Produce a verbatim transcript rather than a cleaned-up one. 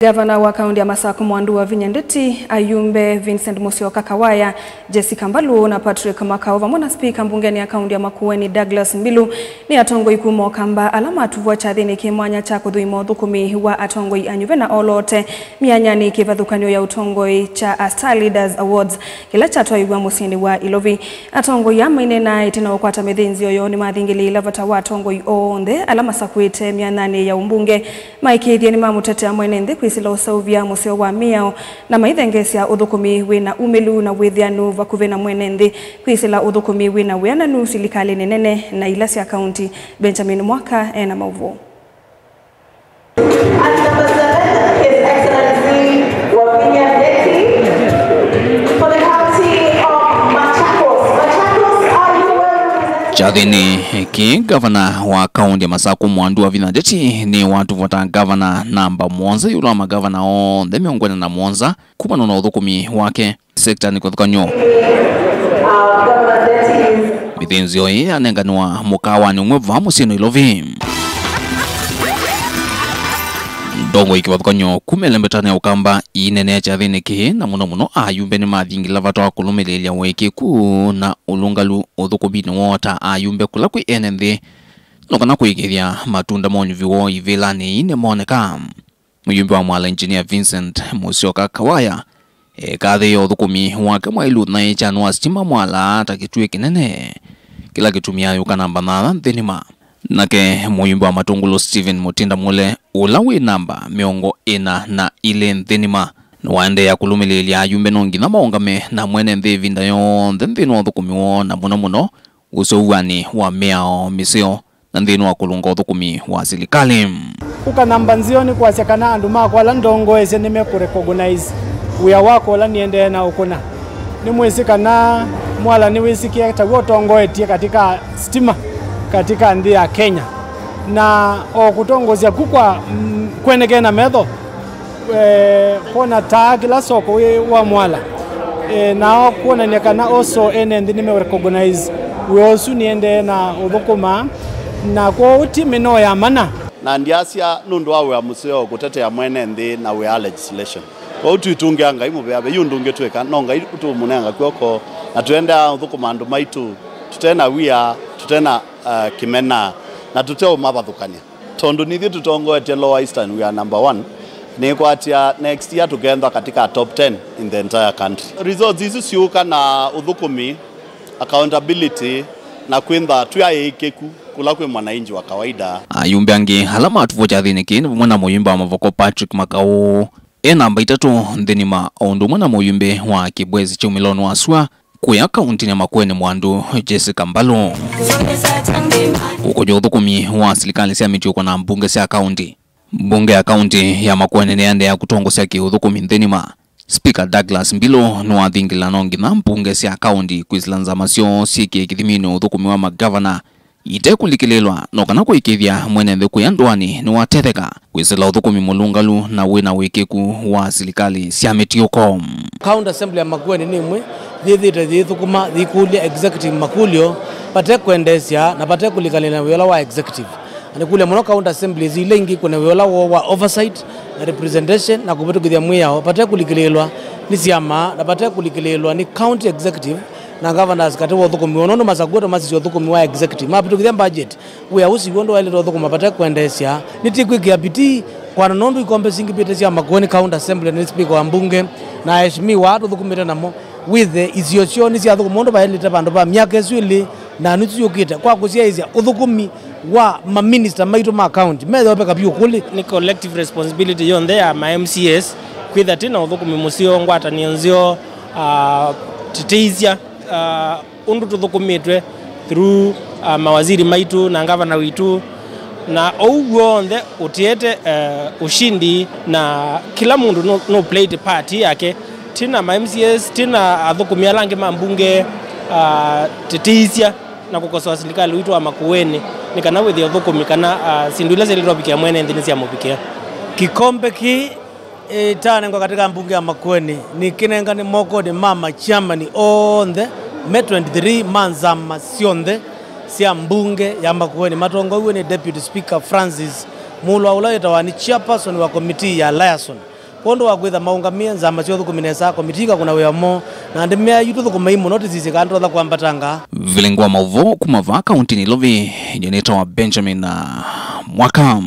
Gavana wa kaunti ya Masaku Mwandu Wavinya Ndeti, ayumbe Vincent Musyoka Kawaya, Jessica Mbalu na Patrick Makau, vamwe na spika mbungeni ya kaunti ya Makueni Douglas Mbilu, nĩ atongoi kuma Ũkamba ala matuvwa kyathĩnĩ kĩ mwanya kya kũthũima ũthũkũmi wa atongoi anyuve na olote myanyanĩ kĩvathũkany'o ya ũtongoi kya A Star Leaders Awards kĩla kyatwaiw'a mũsyĩnĩ wa Ilovi. Atongoi aa maineenaa ĩtina wa kũkwata mĩthĩnzĩo yoo nĩmathingĩlĩĩla vata wa atongoi onthe ala masakwĩte myanyanĩ ya ũmbunge. Maĩkĩĩthye nĩmamũtetea mwene nthĩ kwĩsĩla ũseũvya mũseo wa mĩao, na maithengeesya ũthũkũmi wĩ na umĩlu na wĩthĩanu vakuvĩ na mwene nthĩ, kwĩsĩla ũthũkũmi wĩ na wĩananu silikalĩnĩ nene na ila sya kaunti. Benjamin Mwaka e na maũvoo. And number seven, His Excellency Wavinya Ndeti, for the county of Machakos. Machakos, are you well represented? Kyathĩnĩ kĩĩ, gavana wa kaunti ya Masaku Mwandu Wavinya Ndeti nĩ watuvwa ta gavana namba mũonza ĩũlũ wa magavana onthe mĩongo ĩna na mũonza kumana na ũthũkũmi wake sektanĩ kĩvathũkany'o. Mĩthĩnzĩo ĩĩ yanenganĩwa mũkaawanĩ ũmwe vaa mũsyĩ Nairobi. Ndongoi kĩvathũkany'o kuma ĩlembetanĩ ya Ũkamba iineenea kyathĩnĩ kĩĩ, na mũno mũno ayumbe nĩmathingĩla vata wa kũlũmĩlĩĩlya ũĩkĩĩku na ũlũngalu ũthũkũminĩ woo ta ayumbe kũla kwĩ ene nthĩ, no kana kũĩkĩĩthya matunda ma ũnyuvi woo ivĩlanĩ ii nĩmoneka. Mũyumbe wa Mwala Engineer Vincent Musyoka Kawaya ekathĩĩe ũthũkũmi wake mwaĩlu ũthaĩkyanĩ wa sitima Mwala ta kĩtuĩ kĩnene kĩla kĩtumĩaa yũka namba thanthatũ nthĩ nima. Nake mũyumbe wa Matũngũlũ Stephen Mutinda Mule, ũla wĩ namba mĩongo ĩna na ilĩ nthĩ nima, nĩwaendeea kũlũmĩlĩĩlya ayumbe no nginya maũngame na mwene nthĩ ĩvinda yonthe nthĩnĩ wa ũthũkũmi woo, na mũno mũno ũseũvyanĩ wa mĩao mĩseo na nthĩnĩ wa kũlũnga ũthũkũmi wa silikalĩ. Kũka namba nzeo nĩ kwasya kana andũ makwa ala ndongoesye nĩmekũrecognize wĩa wakwa ũla nĩendee na ũkũna. Nĩmwĩsĩ kana Mwala nĩwĩsĩkĩe taw'o ũtongoetye katika stima katika nthĩ ya Kenya, na o kũtongosya ku kwa, mm, kwenekee na metho, eh, kwona taa kĩla soko wĩ wa Mwala, eh, nao kwonany'a kana also ene nthĩ nĩme recognize wĩa ũsu nĩendee na ũthũkũma, na kwoou ti mĩnoo ya mana. Na ndyasya nũndũ wa wĩa mũseo kũtetea mwene nthĩ na wĩa legislation. Kwoou twitũngĩa Ngai mũvea, ve yu ũndũ ũngĩ twĩka, no Ngai tũũmũnenga kw'oko, na tũendeea ũthũkũma andũ maitũ tũte na wia, tũte na, uh, kĩmena, na tũteũmavathũkany'a. Tondũ nithyĩ tũtongoetye Lower Eastern, we are number one. Nĩkwatya next year tũkethwa katika top ten in the entire country. Results isu siũka na ũthũkũmi, accountability, na kwĩntha twĩ aĩkĩku kũla kwĩ mwananchi wa kawaida. Ayumbe angĩ ala matuvwa kyathĩnĩ kĩĩ nĩ vamwe na mũyumbe wa Mavoko Patrick Makau, e namba itatũ nthĩ nima, o ũndũ ũmwe na mũyumbe wa Kĩbwezi kya umĩlonĩ wa sua, kũya kauntinĩ ya Makueni Mwandu, Jessica Mbalu. Ũkũny'a ũthũkũmi wa silikalĩ sya mĩtiũko na mbunge sya kaunti. Mbunge ya kaunti ya Makueni nĩyaendeea kũtongosya kĩũthũkũmi nthĩ nima. Spika Douglas Mbilu nĩwathingĩla no nginya mbunge sya kaunti kwĩsĩla nzama syoo syĩkĩe kĩthiminĩ ũthũkũmi wa magavana itekũlikĩlĩlwa, no kana kũĩkĩĩthya mwene nthĩ kũya ndũanĩ nĩwatetheka kwĩsĩla ũthũkũmi mũlũngalu na wĩ na wĩkĩku wa silikalĩ sya mĩtiũko. County Assembly ya Makueni nĩ ĩmwe yĩthĩĩte yĩthũkũma yĩkũlya executive makũlyo vate kwendeesya na vate kũlikanĩla na wĩa ũla wa executive. Na nĩkũlya mũno county assemblies ila ingĩ kũne wĩa ũla woo wa oversight na representation na kũvĩtũkĩthya mwĩao vate kũlikĩlĩĩlwa nĩ syama na vate kũlikĩlĩĩlwa nĩ county executive na governors katĩ wa ũthũkũmi woo, nũndũ masakuĩtwe masisya ũthũkũmi wa executive mavĩtũkĩthya budget. Wĩa ũsu w'o ndwaĩlĩte ũthũkũma vate kwendeesya. Nĩtĩkwĩkĩa vitii kwana nũndũ ikombe singĩvĩte sya Makueni County Assembly nĩ speaker wa mbunge na aheshimiwa aa tũthũkũmĩte namo wĩthe isio syoo nĩsyathũkũma ũndũ vaĩlĩte vandũ va myaka ĩsu ĩlĩ na nusu yũkĩte kwa kũsyaĩĩsya ũthũkũmi wa maminista maitũ ma county. Meyoveka vyũ kũlĩ. Nĩ collective responsibility yonthe ya ma M C As kwĩtha twĩ na ũthũkũmi mũseo, ngwatanĩo nzeo, ah, tĩtĩisya, ah, ũndũ tũthũkũmĩtwe through, uh, mawaziri maitũ na ngavana witũ, na ũu w'onthe ũtiete, uh, ushindi, na kĩla mũndũ nũ, nũ played part yake. Twĩ na ma M C As, twĩ na athũkũmi ala angĩ ma mbunge, uh, tĩtĩisya na kũkosoa silikalĩ witũ wa Makueni nĩ kana wĩthĩe ũthũkũmi kana, uh, syĩndũ ila syaĩlĩte ũvikĩa mwene nthĩ nĩsyamũvikĩa. Kĩkombe kĩĩ ĩtanengwa katika mbunge ya Makueni, nĩkĩnengane mokonĩ ma machiamani onthe me twenty-three ma nzama syonthe sya mbunge ya Makueni, matongoew'e nĩ Deputy Speaker Francis Mũlwa ũla wĩtawa nĩ chairperson wa komitii ya liaison. Kwondũ wa kwĩtha maũngamĩe nzama sya ũthũkũmi nesa, komitii ĩkakũna wĩa moo, na ndĩmea yu tũthũkũmei mũno tũsisye kana tũtonya kwambatanga. Vilingwa maũvoo kuma vaa kauntinĩ Nairobi, nyie nĩtawa Benjamin, ah, Mwaka.